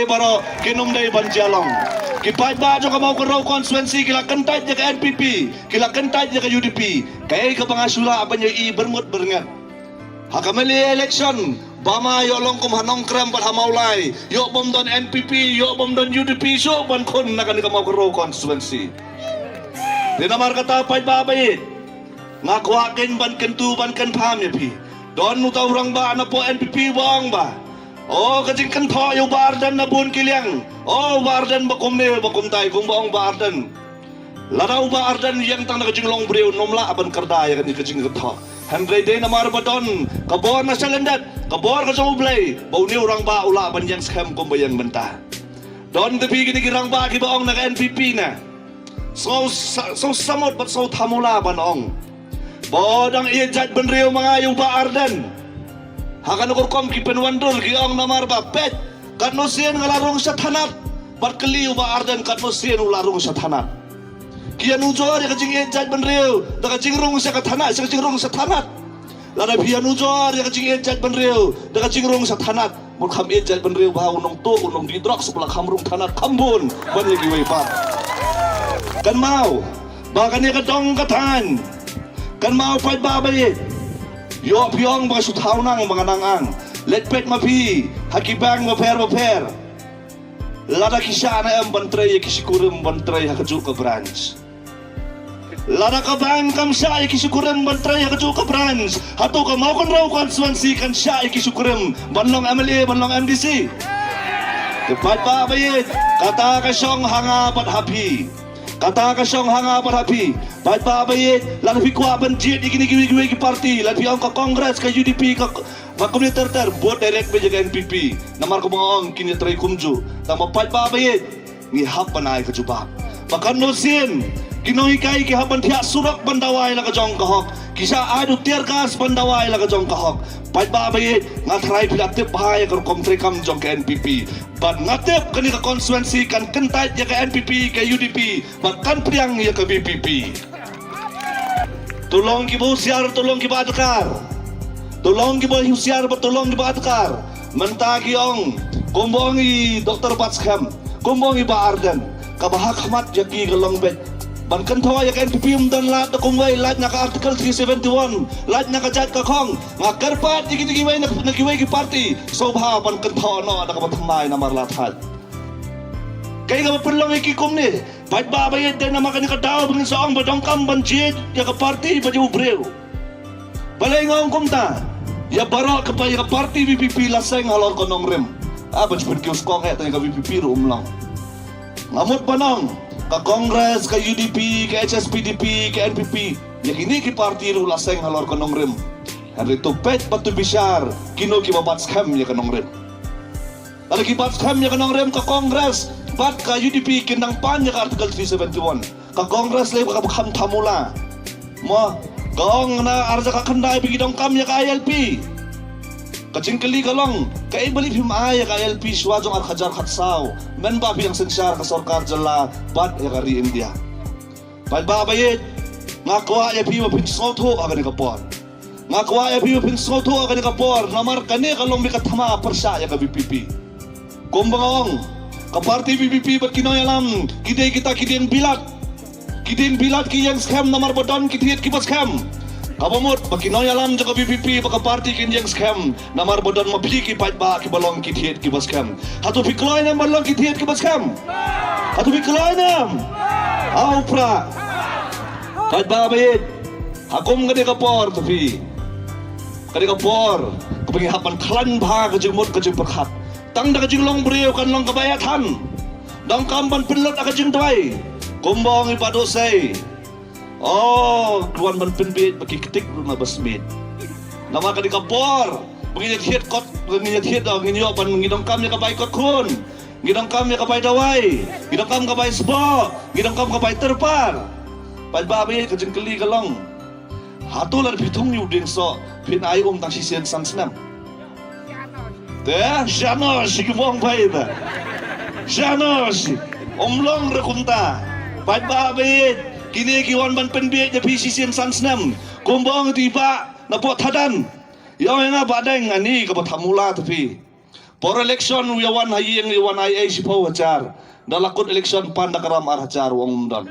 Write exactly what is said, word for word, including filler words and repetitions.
Baroh kin ym dei ban jia long. Ki paidbah jong ka Mawkynrew constituency ki la kyntait ïa ka N P P, ki la kyntait ïa ka U D P. Kaei kaba nga shu lah ban ïohi byrngut byrnget ha ka M L A election, ba ma ïoh long kum ha Nongkrem bad ha Mawlai, ïoh bym don N P P, ïoh bym don U D P shuh ban khun na kane ka Mawkynrew constituency. Te namar kata paidbah ba ïeit, nga kwah kein ban kyntu ban kynpham ïa phi. Don uta u rangbah na poh N P P ba ong ba, o, ka jingkynthoh ïa u Bah Ardent na bun ki liang. O, u Bah Ardent ba kumne ba kumtai, kumba ong u Bah Ardent. Lada u Bah Ardent ïeng tang da ka jinglong briew, ym lah ban kyrda ïa kane ka jingkynthoh. Hynrei dei namar ba don ka bor na shalyndet, ka bor ka jong U Blei, ba une u rangbah u lah ban ïeng skhem kumba ïeng mynta. Don te phi kine ki rangbah kiba ong na ka N P P na, sngewsa-, sngewsamut bad sngewthamula ban ong ba dang ïeit jaitbynriew ma nga ïa u Bah Ardent. Ha kano ka rukom ki pynwandur, ki ong namar ba peit, katno sien nga la rung sha thanat. Bad kylli u Bah Ardent katno sien u la rung sha thanat. Ki ïanujor ïa ka jingïeit jaitbynriew da ka jingrung sha ka thanat, sha ka jingrung sha thanat. Lada phi ïanujor ïa ka jingïeit jaitbynriew da ka jingrung sha thanat, mut kham ïeit jaitbynriew ba u nongtuh, u nongdih drugs, u la kham rung thanat kham bun ban ïa kiwei pat. Kynmaw ba kane ka dong ka thaiñ. Kynmaw paidbah ba ïeit. Ïoh phi ong ba shu thaw nang ba nga nang ang. Leit peit ma phi ha ki bank bapher bapher. Lada ki shah ne em ban trei ïa ki shi kurim ban trei ha kajuh ka branch. Lada ka bank kam shah ïa ki shi kurim ban trei ha kajuh ka branch, hato ka Mawkynrew constituency kan shah ïa ki shi kurim ban long M L A, ban long M D C? Te paidbah ba ïeit, kata ka shong ha nga bad ha phi. Kata ka shong ha nga bad ha phi. Paidbah ba ïeit, lada phi kwah ban jied ïa kine kiwei kiwei ki party, lada phi ong ka Congress, ka U D P, ka, ba kumne ter ter, vote direct beit ïa ka N P P. Namar kumba nga ong, kin ïatrei kumjuh. Tang ba paidbah ba ïeit, ngi hap ban ai ka jubab. Ba katno sien ki nonghikai ki hap ban thiah surok ban dawa ïa la ka jong ka hok, ki shah ai da u tear gas ban dawa ïa la ka jong ka hok. Paidbah ba ïeit, nga tharai phi la tip bha ïa ka rukom treikam jong ka N P P. Bad nga tip kane ka constituency kan kyntait ïa ka N P P, ka U D P, bad kan pdiang ïa ka V P P. To long kiba husiar, to long kiba adkar. To long kiba husiar bad to long kiba adkar. Mynta ki ong, kumba ong i Doktor Batskhem, kumba ong i Bah Ardent, kaba ha khmat ïa ki ka long beit ban kynthoh ïa ka N P P. Ym don lad da kumwei, lait na ka Article three seventy-one, lait na ka jait ka khong. Nga kyrpad ïa kine kiwei na, na kiwei ki party, sngewbha ban kynthoh noh da kaba thymmai namar la thait. Kaei kaba pynlong ïa ki kumne? Paidbah ba ïeit, dei namar kane ka daw ba ngin sa ong ba donkam ban jied ïa ka party bad ïa u briew. Balei nga ong kumta? Ïa baroh ka pa-, ïa ka party V P P la seng halor ka nongrim. Ah, ban shu pynkiew skong eh, tang ïa ka V P P ruh um long. Nga mut ban ong, ka Congress, ka U D P, ka H S P D P, ka N P P, ïa kine ki party ruh la seng halor ka nongrim. Hynrei to peit bad to bishar, kino kiba bat skhem ïa ka nongrim. Lada ki bat skhem ïa ka nongrim, ka Congress bad ka U D P kin nang pan ïa ka Article three seventy-one. Ka Congress lei ba ka kham thamula. Mo, ka ong na arja ka khyndai ba ki donkam ïa ka I L P. Ka jingkylli ka long, kaei ba lei phim ai ïa ka I L P shuwa jong ar hajar khatsaw, mynba phi dang synshar ka sorkar jylla bad ïa ka ri India. Paidbah ba ïeit, nga kwah ïa phi ba phin sngewthuh ha kane ka por. Nga kwah ïa phi ba phin sngewthuh ha kane ka por, namar kane ka long beit ka thma pyrshah ïa ka V P P. Kumba nga ong, ka party V P P bad ki nongïalam ki dei kita ki dieng bilat. Ki dieng bilat ki ïeng skhem namar ba don ki thied kiba skhem. Kaba mut ba ki nongïalam jong ka V P P bad ka party kin ïeng skhem namar ba don ma phi ki paidbah kiba long ki thied kiba skhem. Hato phi kloi ne em ban long ki thied kiba skhem? Hato phi kloi ne em? Aw pra. Paidbah ba ïeit, ha kum kane ka por to phi, kane ka por kaba ngi hap ban khlaiñ bha ka jingmut ka jingpyrkhat. Tang da ka jinglong briew kan long kaba ïathan. Donkam ban pynlut ha ka jingduwai. Kumba ong i Bah Dosei, o, ki wan ban pynbiej ba ki ktik ruh na ba smiej. Namar kane ka por ba ngin ïathied kot, ba ngin ïathied, o, ngin ïoh ban, ngi donkam ïa ka bai kot khun, ngi donkam ïa ka bai dawai, ngi donkam ka bai sboh, ngi donkam ka bai tyrpar. Paidbah ba ïeit, ka jingkylli ka long, hato lada phi thung ïa u dieng soh phin ai um tang shisien san snem? Te shano shi ki bong bai te. Shano shi. Um long re kumta. Paidbah ba ïeit, kine ki wan ban pynbiej ïa phi shisien san snem. Kumba ong i Bah na poh Thadan. Ïa ong ïa nga Bah Deng, ani kaba thamula te phi. Por election u ïa wan ha ïing, u ïa wan ai ei shiphew hajar. Da la kut election pan da ka ram ar hajar, u ong um don.